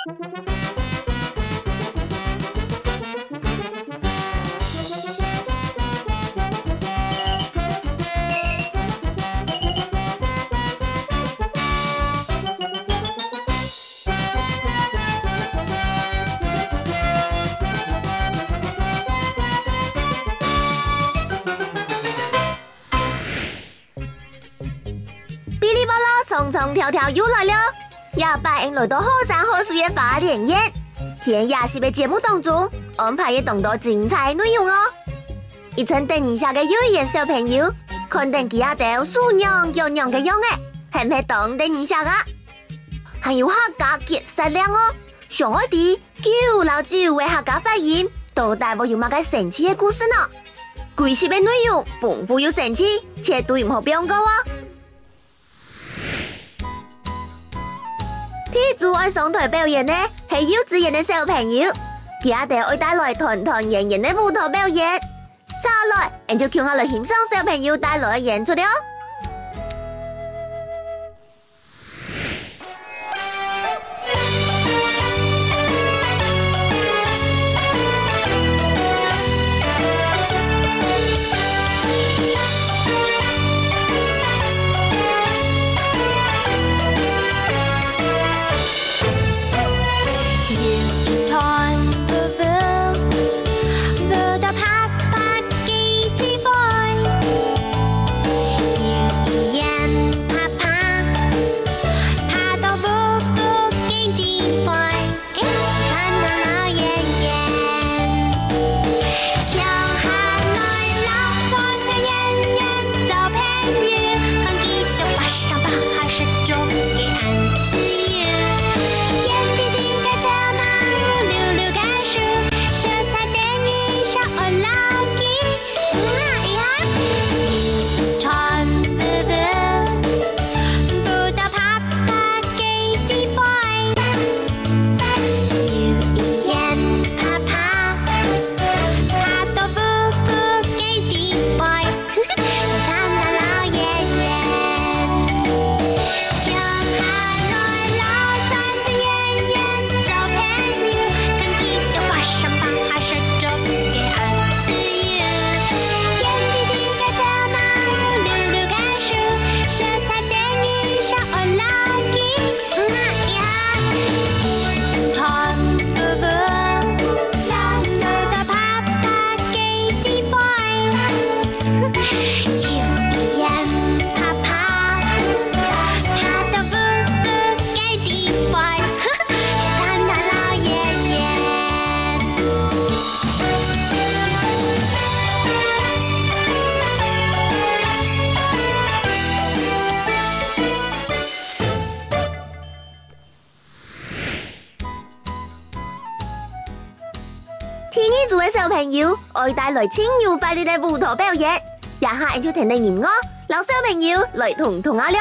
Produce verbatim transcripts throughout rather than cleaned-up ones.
嗶哩啵啦，長長條條又來了！這擺𠊎來到好山好水个花蓮縣，在這集个節目當中，安排个當多精彩內容哦！一陣得人惜个幼稚園小朋友，看等佢兜手癢腳癢个樣仔，係毋係當得人惜啊？還有客家結煞令哦，想愛知 狗摎豬个客家發音，到底會有麼个神奇个故事呢？歸集个內容豐富又神奇，絕對毋好放過哦！第一組愛上臺表演个係幼稚園个小朋友，佢兜愛帶來團團圓圓个舞蹈表演。接下來，𠊎就共下來欣賞小朋友帶來个演出了。 第二組个小朋友愛帶來盡有活力个舞蹈表演，這下𠊎就聽等音樂，摎小朋友來動動啊了。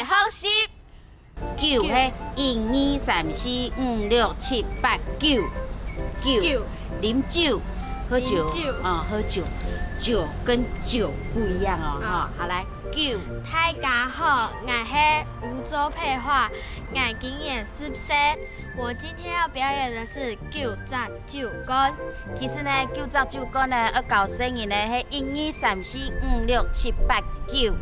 學習。九，九。嘿，一、二、三、四、五、六、七、八、九。九。九。啉酒，喝酒。啉酒。啊，喝酒。酒跟酒不一樣哦，啊。哈。好，來，九。大家好，𠊎係吳周佩華，𠊎今年十歲。我今天要表演的是九隻酒矸。其實呢，九隻酒矸呢，愛教細人呢，係一、二、三、四、五、六、七、八、九。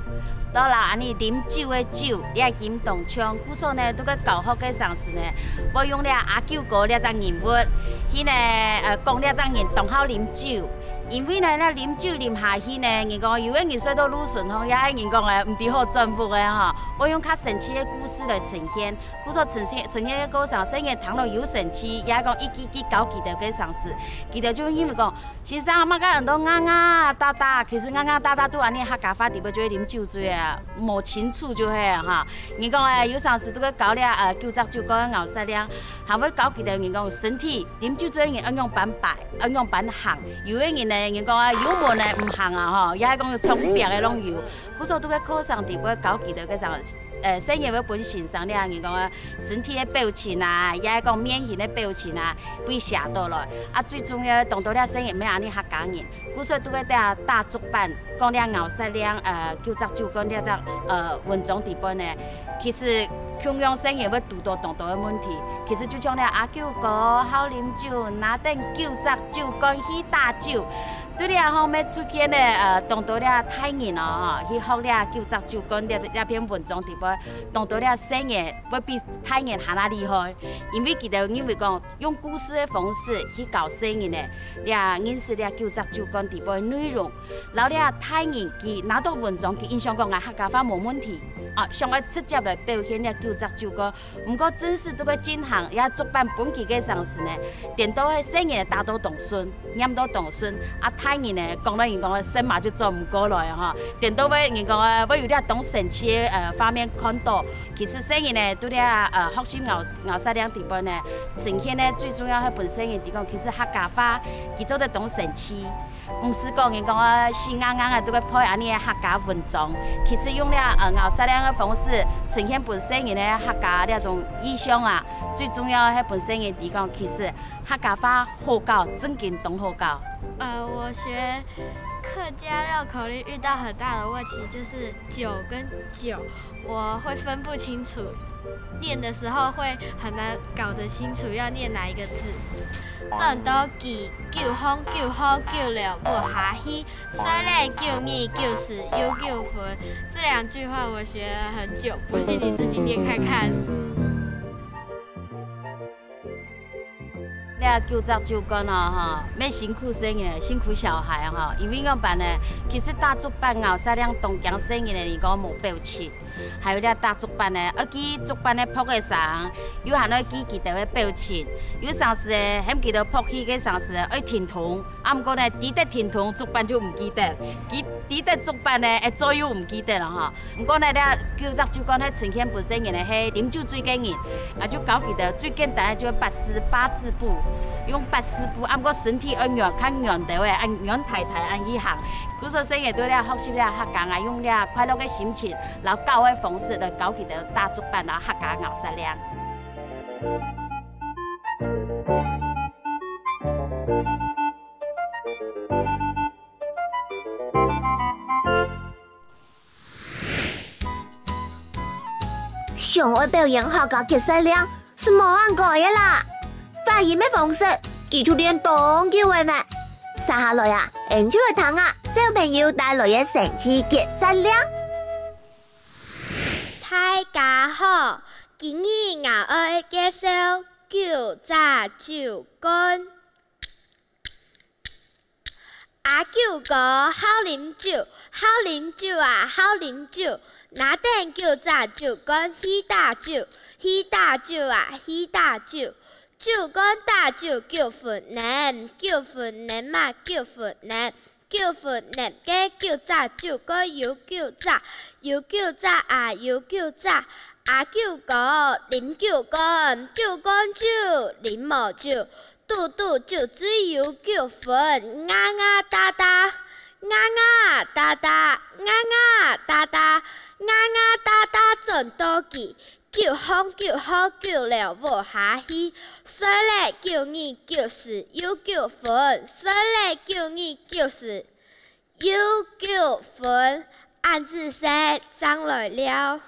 到啦，恁呢啉酒个酒，這音當像。故所呢，在該教學个上時呢，會用這阿九哥這隻人物，去呢，呃，講這隻人當好啉酒。因為呢，這啉酒啉下去呢，人講有个人睡到路脣項，也係人講，呃，毋知好轉屋个吼，會用較生趣个故事來呈現。 故所呈現，呈現个過程，細人聽了有生趣，也講一句句教佢兜个常識，佢兜就會認為講，先生，麼个恁多啊啊嗒嗒，其實啊啊嗒嗒都恁呢客家話底背就係啉酒醉啊，無清楚就係啊哈。人講，欸，有常識都會教了，呃，九隻酒矸个咬舌令，還會教佢兜人講身體，啉酒醉个人愛仰般擺，愛仰般行。有个人呢，人講啊，油門呢毋行啊吼，也係講衝壁个浪油。 故所在該課程底背教佢兜个上，呃，細人會分先生了，人講个身體个表情啊，也係講面型个表情啊，會寫到來。啊，最重要个，當多了細人毋係恁呢客家人，故所在該打，打竹板，講了咬舌令，呃，九隻酒矸這隻，呃，文章底背呢，其實共樣細人會堵到當多个問題。其實就像了阿九哥好啉酒，拿等九隻酒矸去打酒， 對了吼，乜出現呢，呃，當多了大人哦，吼，去學了九隻酒矸這，這篇文章底背，當多了細人會比大人還較厲害，因為佢兜認為講，用故事个方式去教細人呢，這認識了九隻酒矸底背个內容，摎了大人佢拿到文章，佢印象講啊，客家話無問題，啊，想愛直接來表現了九隻酒矸， 毋過正式在該進行這竹板分佢个上時呢，顛倒係細人打到當順，唸到當順，啊，大人呢，講了人講个神馬就轉毋過來吼，顛倒會人講个會有這當生趣个，呃，畫面看到。其實細人呢，在這，呃，學習咬，咬舌令底背呢，呈現呢最重要係分細人知講，其實客家話佢做得當生趣。 毋使講人講啊，死硬硬个，都會背恁呢个客家文章。其實用了，呃，咬舌令个方式，呈現分細人个客家這種意象啊，最重要个係分細人知講，其實客家話好教，正經當好教。呃，我學客家繞口令遇到很大的問題，就是九跟九。 我會分不清楚，念的時候會很難搞得清楚要念哪一個字。轉到九，九風九雨九樓屋下去，睡了九日九時又九分。這兩句話我學了很久，不信你自己念看看。 這九隻酒矸哦，吼，乜辛苦細人，辛苦小孩吼，因為仰般呢，其實打竹板咬舌令當驚細人呢，人講無表情，還有這打竹板呢，愛記竹板个拍个聲，又還愛記佢兜个表情。有常時呢，喊佢兜拍氣个常時呢，愛停動，啊，毋過呢，知得停動，竹板就毋記得，佢知得竹板呢，會做又毋記得了吼。 毋過呢，這九隻酒矸呢，呈現分細人呢係啉酒醉个人，啊，就教佢兜最簡單个就係八字，八字步，用八字步，啊，毋過身體愛軟，較軟兜仔，恁軟大大恁去行。故所細人對這學習這客家啊，用這快樂个心情，摎搞个方式來教佢兜打竹板，摎客家咬舌令。 想愛表演客家結舌令，係無恁該个啦。發音个方式，佢就練當久个呢。接下來啊，𫣆就來聽啊，小朋友帶來个神奇結舌令。大家好，今日𠊎愛介紹九隻酒矸。 阿九哥好啉酒，好啉酒啊，好啉酒。拿等九隻酒矸去打酒，去打酒啊，去打酒。酒矸打酒九分冷，九分冷嘛，九分冷。九分冷个九隻酒矸有九隻，有九隻啊，有九隻。阿九哥啉酒矸，酒矸酒，啉無酒。 堵堵酒醉有九分，啊啊嗒嗒，啊啊嗒嗒，啊啊嗒嗒。𠊎𠊎打打轉到去，九巷九號九樓屋下去，睡了九日九時又九分，睡了九日九時又九分，恁仔細正來尞。